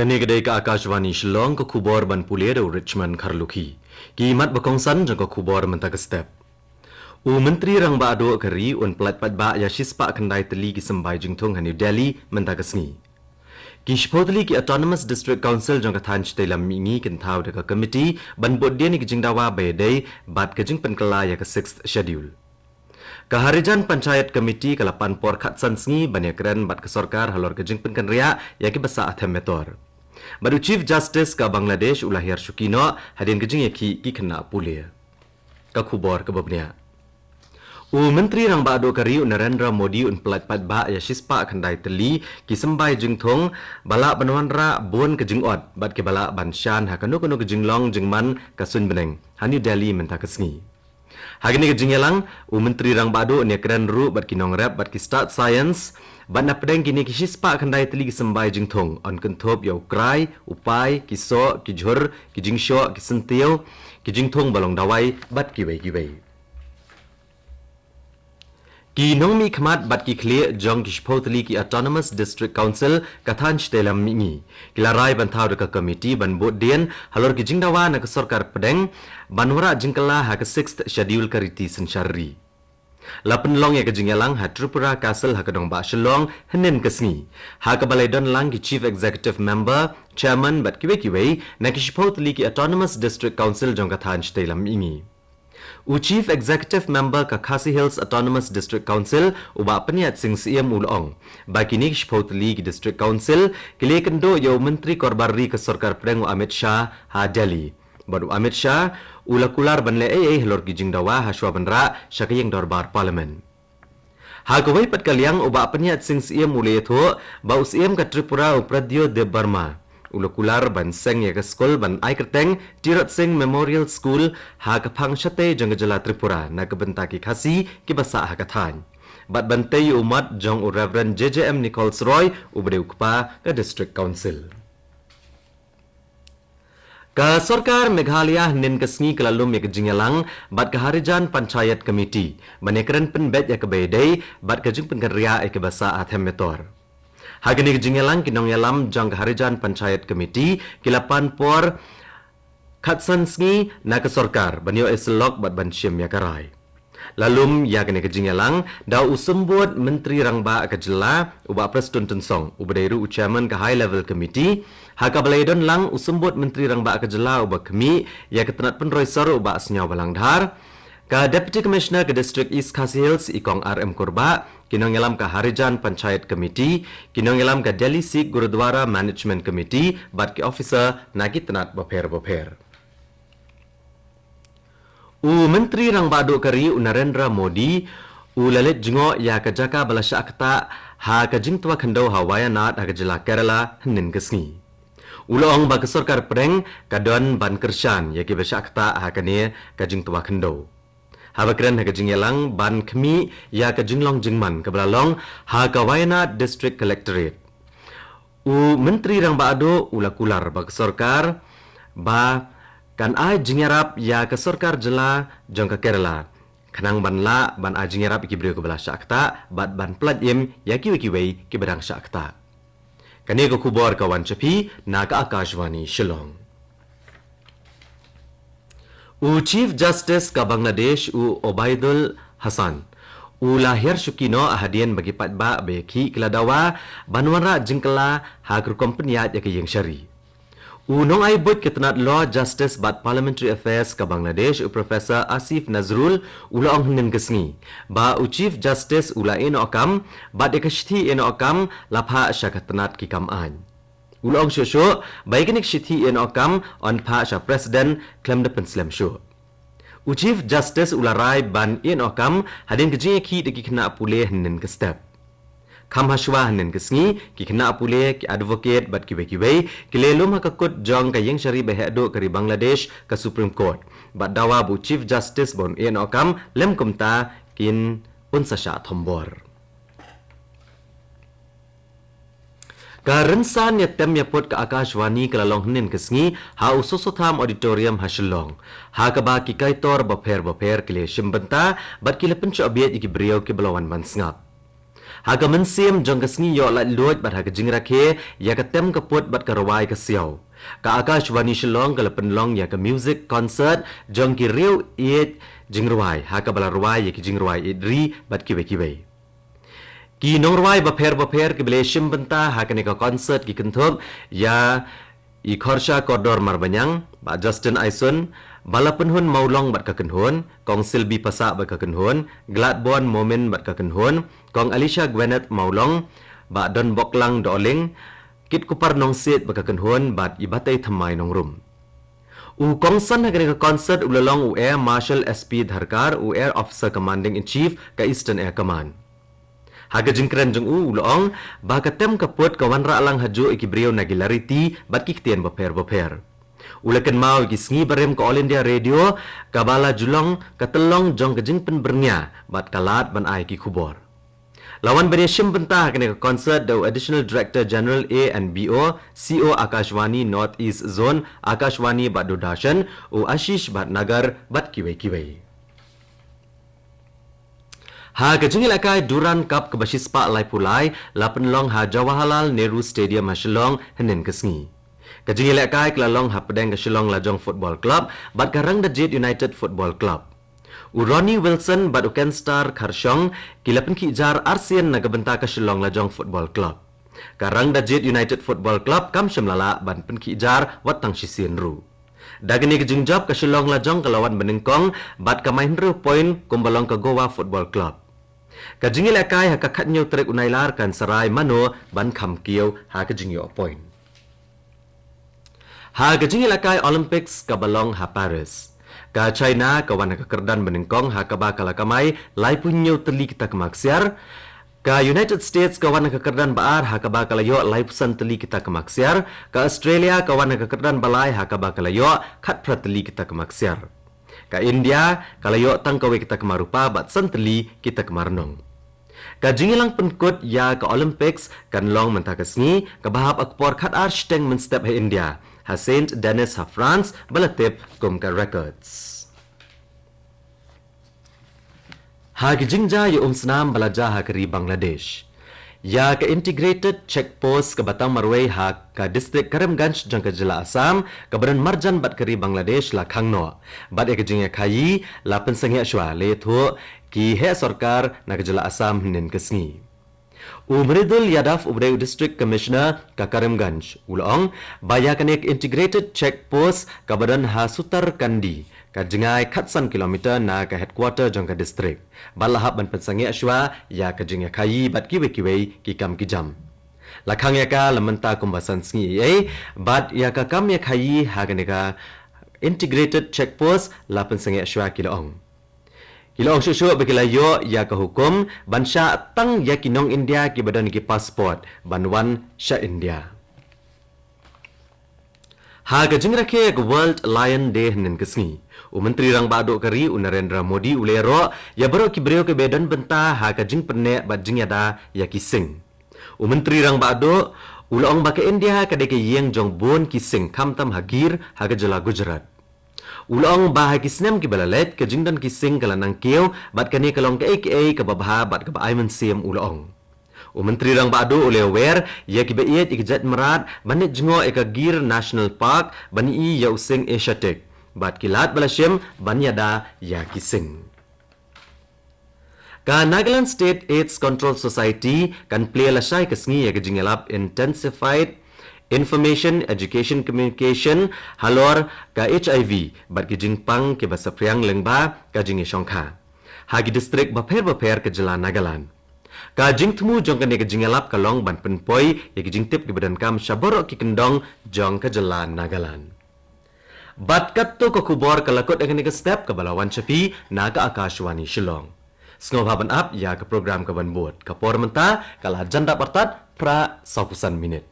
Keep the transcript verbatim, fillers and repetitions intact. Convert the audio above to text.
Kane ka dei ka Akashvani Shillong, ka khubor ban pule da u Richmond Kharlukhi. Ki mat ba kongsan jong ka khubor mynta ka step. U Myntri Rangbah Duh ka ri un pyllait paidbah ïa shispah khyndai tylli ki symbai jingthung ha New Delhi mynta ka sngi. Ki shiphew tylli ki Autonomous District Council jong ka thaiñ shatei lam mihngi kin thaw da ka komiti ban bud dien ïa ki jingdawa ba ïadei bad ka jingpynkylla ïa ka Sixth Schedule. Ka Harijan Panchayat Committee ka la pan por khatsan sngi ban ïakren bad ka sorkar halor ka jingpynkynriah ïa ki ba sah ha them metor. Bad u Chief Justice ka Bangladesh u la hiar shuki noh hadien ka jingïakhih ki khynnah pule. Ka khubor kaba bniah. U Myntri Rangbah Duh ka ri u Narendra Modi un pyllait paidbah ïa shispah khyndai tylli ki symbai jingthung ba lah ban wanrah bun ka jingot bad ki ba lah ban shan ha kano kano ka jinglong jingman ka suiñ bneng ha New Delhi mynta ka sngi. Ha kane ka jingïalang, u Myntri Rangbah Duh un ïakren ruh bad ki nongrep bad ki stad science bad na pdeng kine ki shispah khyndai tylli ki symbai jingthung yn kynthup ïa u krai, u pai, ki soh, ki jhur, ki jingshoh, ki syntiew, ki jingthung ba long dawai bad kiwei kiwei. Ki nongmihkhmat bad ki khlieh jong ki shiphew tylli ki Autonomous District Council ka thaiñ shatei lam mihngi ki la rai ban thaw da ka komiti ban bud dien halor ki jingdawa na ka sorkar pdeng ban wanrah jingkylla ha ka Sixth Schedule ka riti synshar ri. La pynlong ïa ka jingïalang ha Tripura Castle ha ka nongbah Shillong hynnin ka sngi, ha kaba la ïadon lang ki Chief Executive Member, Chairman bad kiwei kiwei na ki shiphew tylli ki Autonomous District Council jong ka thaiñ shatei lam mihngi. U Chief Executive Member ka Khasi Hills Autonomous District Council u Bah Pynïaid Sing Syiem u la ong ba kine ki shiphew tylli ki District Council ki la ïakynduh ïa u Myntri Korbar Ri ka sorkar pdeng u Amit Shah ha Delhi. Bad u Amit Shah u la kular ban leh ei ei halor ki jingdawa hashwa ban rah sha ka ïing dorbar Parliament. Ha kawei pat ka liang u Bah Pynïaid Sing Syiem u la ïathuh ba u Syiem ka Tripura u Pradyot Debbarma u la kular ban seng ïa ka skul ban ai kyrteng Tirot Sing Memorial School ha ka phang shatei jong ka jylla Tripura na ka bynta ki Khasi ki ba sah ha ka thaiñ. Bad ban tei ïa u mat jong u Reverend J J M Nichols Roy u ba dei u kpa ka District Council. Ka sorkar Meghalaya hynnin ka sngi ka la lum ïa ka jingïalang bad ka Harijan Panchayat Committee ban ïakren pynbeit ïa kaba ïadei bad ka jingpynkynriah ïa ki ba sah ha them metor. Ha kane ka jingïalang ki nongïalam jong ka Harijan Panchayat Committee ki la pan por khatsan sngi na ka sorkar ban ïoh ïa syllok bad ban shim ïa ka rai. La lum ïa kane ka jingïalang da u Symbud Myntri Rangbah ka jylla u Bah Prestone Tynsong u ba dei ruh u Chairman ka High Level Committee, ha kaba la ïadon lang u Symbud Myntri Rangbah ka jylla u ba khmih ïa ka tnat pynroi sor u Bah Sniawbhalang Dhar, ka Deputy Commissioner ka District East Khasi Hills i Kong R M Kurbah, ki nongïalam ka Harijan Panchayat Committee, ki nongïalam ka Delhi Sikh Gurudwara Management Committee bad ki officer na ki tnat bapher bapher. U Myntri Rangbah Duh ka ri u Narendra Modi u la leit jngoh ïa ka jaka ba la shah ktah ha ka jingtwa khyndew ha Wayanad ha ka jylla Kerala hynnin ka sngi. U la ong ba ka sorkar pdeng ka don ban kyrshan ïa ki ba shah ktah ha kane ka jingtwa khyndew. Haba kren ha ka jingïalang ban khmih ïa ka jinglong jingman kaba la long ha ka Wayanad District Collectorate, u Myntri Rangbah Duh u la kular ba ka sorkar ba kan ai jingïarap ïa ka sorkar jylla jong ka Kerala khnang ban lah ban ai jingïarap ïa ki briew kiba la shah ktah bad ban pyllait im ïa kiwei kiwei kiba dang shah ktah. Kane ka khubor ka wan sha phi na ka Akashvani Shillong. U Chief Justice ka Bangladesh u Obaidul Hassan u la hiar shuki noh hadien ba ki paidbah ba ïakhih ki la dawa ban wanrah jingkylla ha ka rukom pynïaid ïa ka ïing shari. U nongai buit ka tnat Law, Justice bad Parliamentary Affairs ka Bangladesh u Professor Asif Nazrul u la ong hynnin ka sngi ba u Chief Justice u la ïehnoh kam bad ïa ka shithi ïehnoh kam la phah sha ka tnat ki kam aiñ. U la ong shuh shuh ba ïa kane ka shithi ïehnoh kam yn phah sha President khlem da pynslem shuh. U Chief Justice u la rai ban ïehnoh kam hadien ka jingïakhih da ki khynnah pule hynnin ka step. Kham hashwa hynnin ka sngi, ki khynnah pule, ki advocate bad kiwei kiwei ki la lum ha ka kut jong ka ïing shari ba heh duh ka ri Bangladesh, ka Supreme Court, bad dawa ba u Chief Justice ba un ïehnoh kam, lym kumta kin un sa shah thombor. Ka rynsan ïatem ïaput ka Akashvani ka la long hynnin ka sngi ha u Soso Tham Auditorium ha Shillong, ha kaba ki kaitor bapher bapher ki la shim bynta bad ki la pynshoh bieit ïa ki briew kiba la wan ban sngap. Ha ka mynsiem jong ka sngi ïoh laitluid bad ha ka jingrakhe ïa ka tem ka put bad ka rwai ka siaw, ka Akashvani Shillong ka la pynlong ïa ka music concert jong ki riew ïeit jingrwai, ha kaba la rwai ïa ki jingrwai ïeit ri bad kiwei kiwei. Ki nongrwai bapher bapher kiba la shim bynta ha kane ka concert ki kynthup ïa i Khorsha Kordor Marbaniang, Bah Justin Aison, Bah Lapynhun Mawlong bad ka kynhun, Kong Silby Passah bad ka kynhun, Gladborn Momin bad ka kynhun, Kong Alisha Gweneth Mawlong, Bah Donboklang Dohling, Kitkupar Nongsiej bad ka kynhun, bad i Batei Thymmai Nongrum. U kongsan ha kane ka concert u la long u Air Marshal S P Dharkar, u Air Officer Commanding in Chief ka Eastern Air Command. Ha ka jingkren jong u, u la ong ba ka tem ka put ka wanrah lang hajuh ïa ki briew na ki lariti bad ki ktien bapher bapher. U la kynmaw ïa ki sngi barim ka All India Radio kaba la ju long ka tyllong jong ka jingpynbyrngia bad ka lad ban ai ki khubor. La wan ban ïa shim bynta ha kane ka concert da u Additional Director General A and B O, C O Akashvani North East Zone, Akashvani bad Doordarshan, u Ashish Bhatnagar bad kiwei kiwei. Ha ka jingïalehkai Durand Cup kaba shispah laiphew lai la pynlong ha Jawaharlal Nehru Stadium ha Shillong hynnin ka sngi. Ka jingïalehkai ka la long hapdeng ka Shillong Lajong Football Club bad ka Rangdajied United Football Club. U Ronnie Wilson bad u Kenstar Kharshong ki la pynkhih jar arsien na ka bynta ka Shillong Lajong Football Club. Ka Rangdajied United Football Club kam shym la lah ban pynkhih jar wat tang shisien ruh. Da kane ka jingjop ka Shillong Lajong ka la wan banyngkong bad ka mai hynriew point kumba long ka Goa Football Club. Ka jingïalehkai ha ka khathynñiew tarik u Nailar kan sarai mano ban kham kiew ha ka jingïoh point. Ha ka jingïalehkai Olympics kaba long ha Paris, ka China ka wan ha ka kyrdan banyngkong ha kaba ka la kamai laiphew hynñiew tylli ki takma ksiar. Ka United States ka wan ha ka kyrdan ba ar ha kaba ka la ïoh laiphew san tylli ki takma ksiar. Ka Australia ka wan ha ka kyrdan ba lai ha kaba ka la ïoh khatphra tylli ki takma ksiar. Ka India ka la ïoh tang kawei ka takma rupa bad san tylli ki takma rnong. Ka jingïalang pynkut ïa ka Olympics kan long mynta ka sngi, kaba hap ha ka por khatar shiteng mynstep ha India, ha Saint Denis ha France, ba la tip kum ka Rakots. Ha ki jingjia ïa umsnam ba la jia ha ka ri Bangladesh, ïa ka Integrated Check Post kaba tang marwei ha ka district Karimganj jong ka jylla Assam, kaba don marjan bad ka ri Bangladesh la khang noh. Bad ïa ka jingïakhaïi la pynsangeh shuwa, la ïathuh ki heh sorkar na ka jylla Assam hynnin ka sngi. U Mridul Yadav uba dei u District Commissioner ka Karimganj u la ong ba ïa kane ka Integrated Check Post kaba don ha Sutarkandi ka jngai khatsan kilometer na ka headquarter jong ka district. Bad la hap ban pynsangeh shuwa ïa ka jingïakhaïi bad kiwei kiwei ki kam ki jam. La khang ïa ka la mynta kumba san sngi ei ei, bad ïa ka kam ïakhaïi ha kane ka Integrated Check Post la pynsangeh shuwa, ki la ong. Ki la ong shuh shuh ba ki la ïoh ïa ka hukum ban shah tang ïa ki nong India kiba don ki passport ban wan sha India. Ha ka jingrakhe ïa ka World Lion Day hynnin ka sngi, u Myntri Rangbah Duh ka ri u Narendra Modi u la ïaroh ïa baroh ki briew kiba don bynta ha ka jingpynneh bad jingïada ïa ki sing. U Myntri Rangbah Duh u la ong ba ka India ka dei ka ïing jong bun ki sing, khamtam ha Gir ha ka jylla Gujarat. U la ong ba ha ki snem kiba la leit ka jingdon ki sing ka la nang kiew, bad kane ka long kaei kaei kaba bha bad kaba ai mynsiem, u la ong. U Myntri Rangbah Duh u la wer ïa kiba ïeit ïa ki jait mrad ban leit jngoh ïa ka Gir National Park ban ïohi ïa u sing Asiatic, bad ki lad ba la shim ban ïada ïa ki sing. Ka Nagaland State AIDS Control Society kan plie lashai ka sngi ïa ka jingïalap Intensified Information Education Communication halor ka HIV bad ki jingpang kiba saphriang lyngba ka jingïashongkha ha ki distrik bapher bapher ka jylla Nagaland. Ka jingthmu jong kane ka jingïalap ka long ban pynpoi ïa ki jingtip kiba donkam sha baroh ki kyndong jong ka jylla Nagaland. Bad katto ka khubor ka la kut ha kane ka step kaba la wan sha phi na ka Akashvani Shillong. Sngewbha ban ap ïa ka program kaban bud. Ka por mynta ka la jan dap artat phra sawphew san minit.